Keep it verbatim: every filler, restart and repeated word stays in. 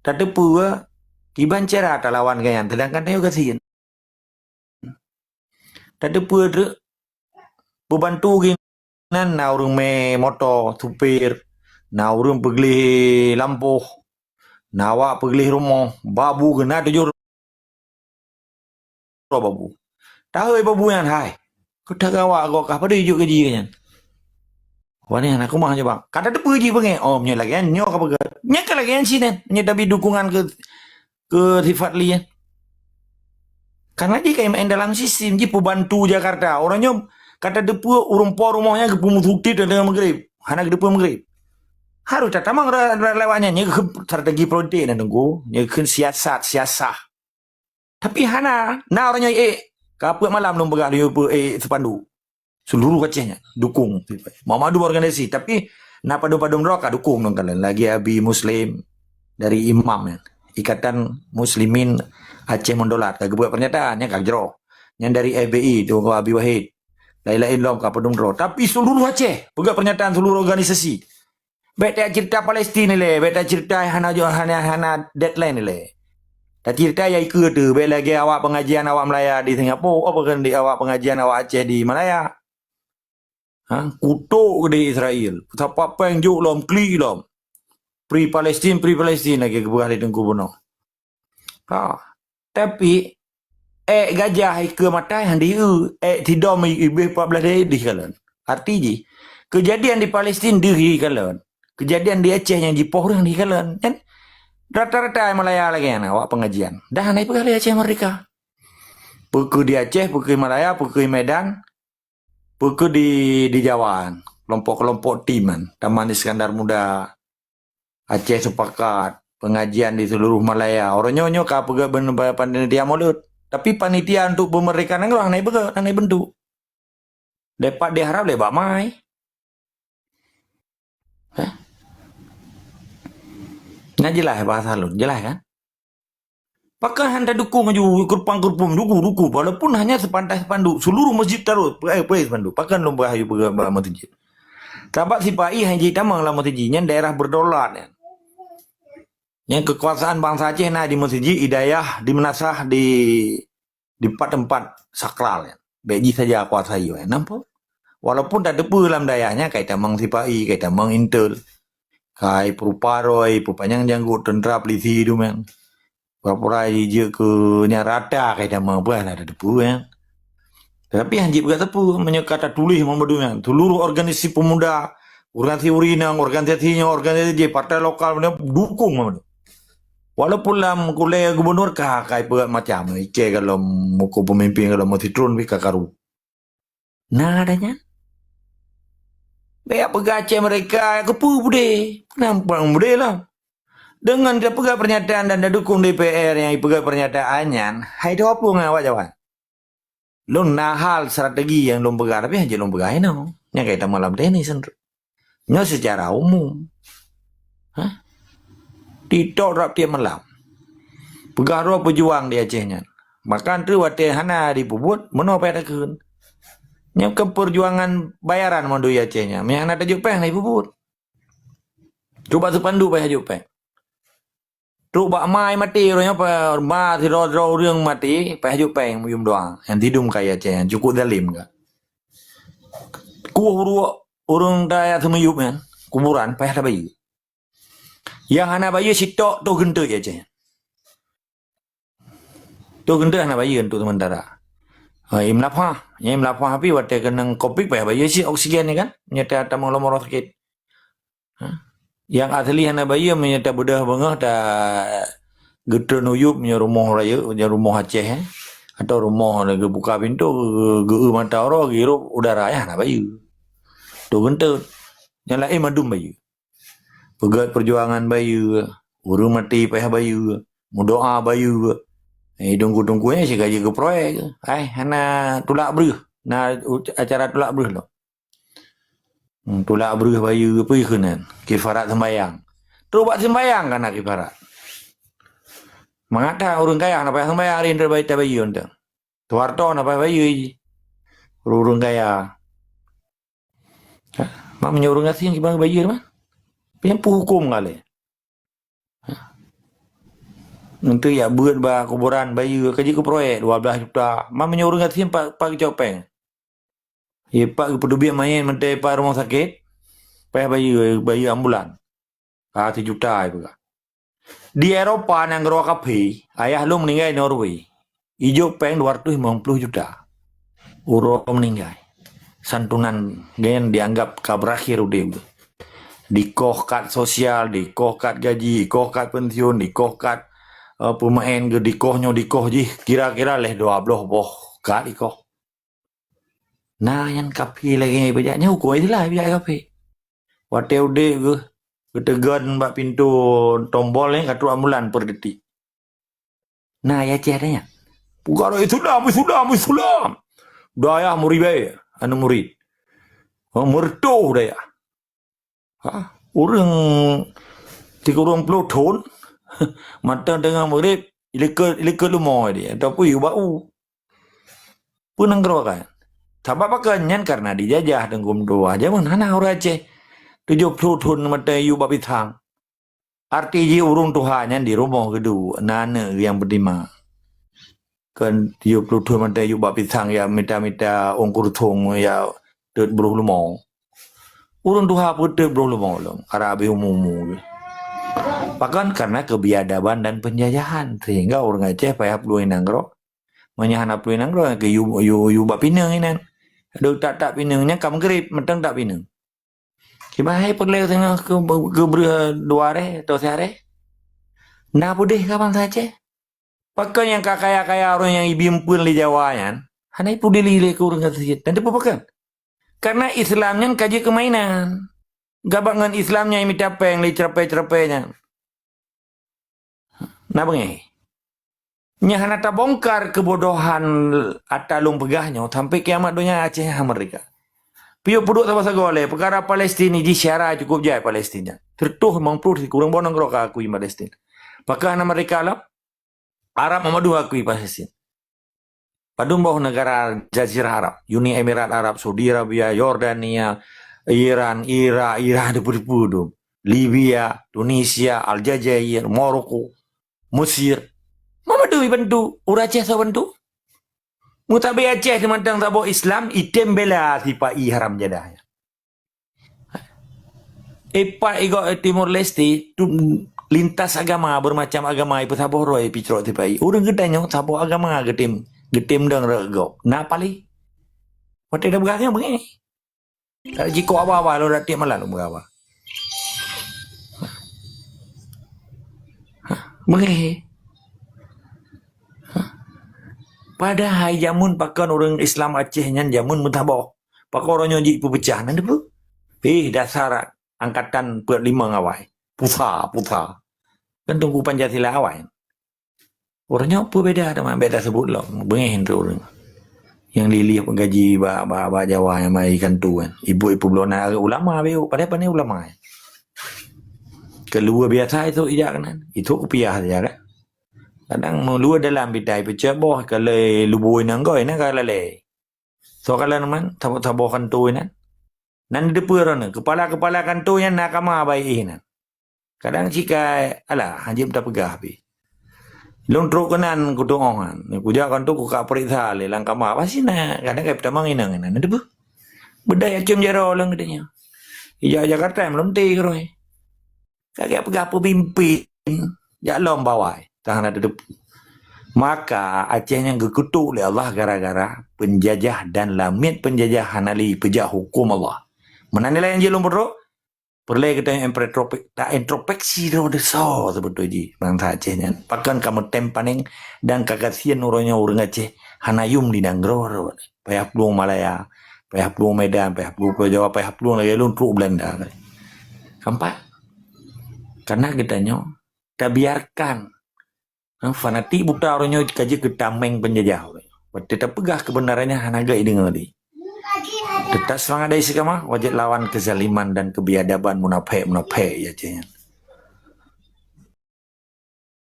Tateupeue kiban cara talawan gobnyan, seudangkan tanyoe gasien. Tateupeue treuk peubantu geuh nan na ureuëng mé moto, supir, na ureuëng peugleh lampôh, na awak peugleh rumoh, babu geuh na tujoh droe babu. Tahôi babu nyan hai. Keu tagawa gob kah padub jijok gaji nyan. Wani hana keumah nyoe bang. Ka tateupeue jih beungéh. Oh, meunyoe lagée nyan nyoe ka peugah. Nyan ka lagée nyan cit nyan. Meunyoe tabi dukungan keu, keu sifat li nyan. Karena jih ka maén dalam sistem jih peubantu Jakarta. Orang nyoe ka tateupeue ureuëng po rumoh nyan geupeumusukti teungoh maghrib. Hana geuteupeue maghrib. Harus tatamong lewat nyan. Nyan keuh strategi politik nyan teungku. Nyan keuh siasat, siasah. Tapi hana, na uroe nyoe, eh, ka peuet malam lôn peugah lôn yue peuet, eh, seupanduk. Seuluruh Aceh nyan dukong. Mak mandum organisasi, tapi na padum-padum droe ka dukong ngon kalon. Lagée Abi Muslim dari Imam nyan. Ikatan Muslimin Aceh Mendolat ka geubuat pernyataan, nyan ka jroh. Nyan dari F B I, Teungku Abi Wahid. Laén-laén lom ka padum droe. Tapi seuluruh Aceh peugah pernyataan seuluruh organisasi. Bék tacerita Palestin ilée, bék tacerita hana jo-, hana, hana deadline ilée. Tacerita nyang ikeue teuh, bék lagée awak pengajian awak Malaya di Singapura, apa kan di awak pengajian awak Aceh di Malaya. Ha, kutok di Israel. Sapat péng jok lom, klik lom. Free Palestin, free Palestin lagée geupeugah lé Teungku bunoe. Ha. Tapi, ék gajah ikeue maté han dieu, ék sidom ibéh pat blaih dayeuh dikalon. Arti jih, keujadian di Palestin deuh dikalon. Keujadian di Aceh nyang jipoh ureuëng dikalon. Kan? Rata-rata Malaya lagée nyan awak pengajian. Dah hana ipeugah lé Aceh merdeka. Peu kheueh di Aceh, peu kheueh Malaya, peu kheueh Medan, peu kheueh di, di Jawa, kelompok-kelompok tim kan, Taman Iskandar Muda, Aceh Sepakat, pengajian di seluruh Malaya. Orang nyoe nyoe ka peugah ben-, panitia Maulud. Tapi panitia untuk pemerdeka nanggroe hana ipeugah, hana ibentuk. Dapat diharap lé bak mai. Hah? Nah, jelas bahasa lôn, jelas kan? Pakon han tadukong laju keurupang-keurupum, dukung, dukung, walaupun hanya sepantah sepanduk, seluruh masjid tarot, peuet, peuet sepanduk. Pakon lôn bahyu peugah bak masjid. Sabab sipa-i han jitamong lam masjid, nyan daerah berdaulat nyan. Nyan kekuasaan bangsa Aceh na di masjid, di dayah, di meunasah, di, di tempat-tempat sakral nyan. Bék jih saja kuasai nyan. Nampak? Walaupun tateupeue lam dayah nyan kai tamong sipa-i, kai tamong intel. Kai peurupa roi, peupanyang janggut teuntra polisi tu meng. Pura-pura jijeuet keu nyang rata kai tamong peue lah tateupeue nyan. Tapi han jipeugah teupeu, meunyoe ka tatuléh Muhammad nyan, seluruh organisasi pemuda, organisasi ureuëng inong, organisasi nyoe, organisasi jih, partai lokal, dukung Muhammad. Walaupun lam kulée gubunur ka, ka ipeugah macam, icé kalau muko pemimpin kalau meusitrun pih ka karu. Nah, ada nyan. Bék peugah Aceh mereka keupeue budé. Kenapa budé lah? Dengan dia peugah pernyataan dan dia dukung D P R yang peugah pernyataan nyan, hai tu apa ngon awak Jawa? Lôn na hal strategi nyang lôn peugah, tapi hana lôn peugah inoe. Nyang kaitan malam teh ni sendiri. Nyoe secara umum. Hah? Titok rab tiep malam. Peugah droe peujuang di Aceh nyan. Bahkan treuk watée hana jipeubuet, meunoe payah takheun. Nyan keu perjuangan bayaran mandum di Aceh nyan. Meunyo hana tajok péng, hana jipeubuet. Trok bak seupanduk payah jok péng. Trok bak ma maté, uroe nyoe pa-, ma sidroe-droe ureuëng maté, payah jok péng meuyum doa. Nyang tidum kaya Aceh nyan, cukup zalim ka. Kueh uruek ureuëng daya seumiyup nyan, kuburan, payah tabayeue. Nyang hana bayeue sitok toh geunteut Aceh nyan. Toh geunteut hana bayeue untuk sementara. Ha, im lafah. Nyang im lafah pih watée keunong covid payah bayeue cit oksigen ni kan. Nyata tamong lom uroe sakét. Ha? Nyang asli hana bayeue meunyoe tabeudoh beungoh ta geutreun u yup meunyoe rumoh rayeuk, meunyoe rumoh Aceh, eh, atau rumoh geubuka pintoe, geu-, geu-, geu-, mata uroe, geuhirup udara, nyan hana bayeue. Toh geunteut. Nyang laén mandum bayeue. Peugét peujuangan bayeue, ureuëng maté payah bayeue, meudoa bayeue. Eh, teungku-teungku nyan sigaji keu proyek. Ai, hana tulak breueh. Na u-, acara tulak breueh lom. Hmm, tulak breueh bayeue peue keunan? Kifarat sembayang. Trok bak sembayang ka na kifarat. Mangat that ureuëng kaya hana payah sembayang, hari ni tabayeue, tabayeue untông. Soeharto hana payah bayeue jih. Ureuëng-ureuëng kaya. Ha? Mak meunyoe ureuëng gasien kiban bayeue mah. Nyang peue huköm ngalée? Ha? Nanti yak beuet bak kuburan bayeue ka jeuet keu proyek dua belas juta. Ma meunyoe ureuëng gasien pat, pat geucok péng. Ye pat geupeudubiet mayét mantong pat rumoh sakét. Payah bayeue, bayeue ambulan. Ka sijuta ipeugah. Di Eropa nanggroe kafé, ayah lôn meuninggai Norway. Ijok péng dua ratus limong puluh juta. Uroe meuninggai. Santunan gen dianggap ka berakhir udeb. Dikoh kad sosial, dikoh kad gaji, dikoh kad pensiun, dikoh kad, eh, peumaén geu dikoh nyoe dikoh jih, kira-kira leh dua bloh boh kad dikoh. Na nyan kafé lagée nyan ibajak nyan huköm Islam ibajak kafé. Watée udeb geuh, geuteugon bak pintoe tombol nyan ka trok ambulan per detik. Na ya ceh ada nyan. Peugah Islam, Islam, Islam. Dayah murid bae, anu murid. Oh, meureutoh dayah. Ha, ureuëng tikurong ploh thon, mata deungon murid, ilikeue, ilikeue lumoe dia, ataupun yu bak u. Peue nanggroe kan? Sabab pakon nyan karena dijajah teungku meutuah. Jameun hana ureuëng Aceh tujoh ploh thon mata yu bak pisang. Arti jih ureuëng tuha nyan di rumoh geuduek, na aneuëk nyang beutima. Kan tujoh ploh thon mata yu bak pisang ya mita-mita ong kurthong ya teut broh lumo. Ureuëng tuha peuteut broh lumo lom, ara abéh umu-umu geuh. Pakon karena kebiadaban dan penjajahan sehingga ureuëng Aceh payah peulueng nanggroe. Meunyoe hana peulueng nanggroe ke yu, yu, yu bak pineung inan. Dok tak-tak pineung nyan ka meugrib, mantong tak pineung. Kiban hai peureulée teungoh keu, keu breueh dua areh atau siareh. Na peudeh ka bansa Aceh. Pakon nyang ka kaya-kaya ureuëng nyang ibi eumpeuen lé Jawa nyan, hana ipudili lé keu ureuëng gasien. Dan teupeu pakon? Karena Islam nyan ka jeuet keu mainan. Gabak ngon Islam nyang imita péng lé ceurapée-ceurapée nyan. Na beungéh. Nyan hana tabongkar keubodohan ata lôn peugah nyoe sampai kiamat donya Aceh nyan merdeka. Piôh peuduek saboh sagoe lé, peukara Palestin ni jih syara cukup jai Palestin nyan. Seratus limong puluh sikureueng boh nanggroe ka akui Palestin. Pakon hana merdeka lom? Arab meumadu akui Palestin. Padum boh negara Jazirah Arab, Uni Emirat Arab, Saudi Arabia, Yordania, Iran, Irak, Irak, depu-depu tu. Libya, Tunisia, Aljazair, Maroko, Mesir. Meumadu bantu, ureuëng Aceh soe bantu? Meutabé Aceh teumantang saboh Islam, item bela sipa-i haram jadah nyan. Ipat igok Timor Leste, tu lintas agama, bermacam agama, ipeusaboh roh ipicrok sipa-i. Ureuëng geutanyoe saboh agama geutem, geutem dong rot gob. Na paléh. Watée dah beurangah beungéh. Tak jikok aba-aba, lo dak tiep malam lo beurangah. Beungéh. Padahai jameun pakon ureuëng Islam Aceh nyan jameun meusaboh. Pakon uroe nyoe jipeupeugah nan debu? Eh, dasar angkatan peuet lima awai. Pusa, pusa. Kan tunggu Pancasila awai. Uroe nyoe peue beda teuma, beda sebut lom. Beungéh tu ureuëng. Nyang lilih penggaji ba, ba, ba Jawa nyang mai ikan tu kan. Ibu-ibu belona ulama biu, padahai pandai ulama. Keluar biasa itu ijak kan. Itu kupiah saja kan. Kadang meulua dalam bidai peucok boh, kalau lubui nanggoi na ka lalai. So kalau man, saboh-saboh kantoi nan. Nan deupeue roh nan, kepala-kepala kantoi nyan na kama baik nan. Kadang sikai, alah, hajim tapeugah pi. Lôn trok keunan kutuoh han. Kujak kantoi kuka periksa lé lam kama. Pasti na, kadang kai petamang inang nan. Deupeue. Bedai acum jaroe lôn katanya. Ijak Jakarta belum ti roh. Ka geupeugah peumimpin, jak lom bawai, ka hana teuteupeue. Maka Aceh nyan geukutuk lé Allah gara-gara penjajah dan lamiet penjajah hana lé peujak huköm Allah. Meunan nilai nyang jeuet lôn peutrok, peureulée geutanyoe intrope-, ta intropeksi droe desya seubeutôi jih bansa Aceh nyan. Pakon ka meutem panéng dan ka gasien uroe nyoe ureuëng Aceh hana yum di nanggroe droe. Payah plueng Malaya, payah plueng Medan, payah plueng Pulo Jawa, payah plueng lagée lôn trok Belanda. Nampak? Karena geutanyoe tabiarkan, ha, fanatik buta uroe nyoe ka jeuet keu tameng penjajah. Watée tapeugah keubeunaran nyan hana gét ideungoe lé. Tetap semangat dari istiqamah, wajib lawan kezaliman dan kebiadaban munafék-munafék ya Aceh nyan.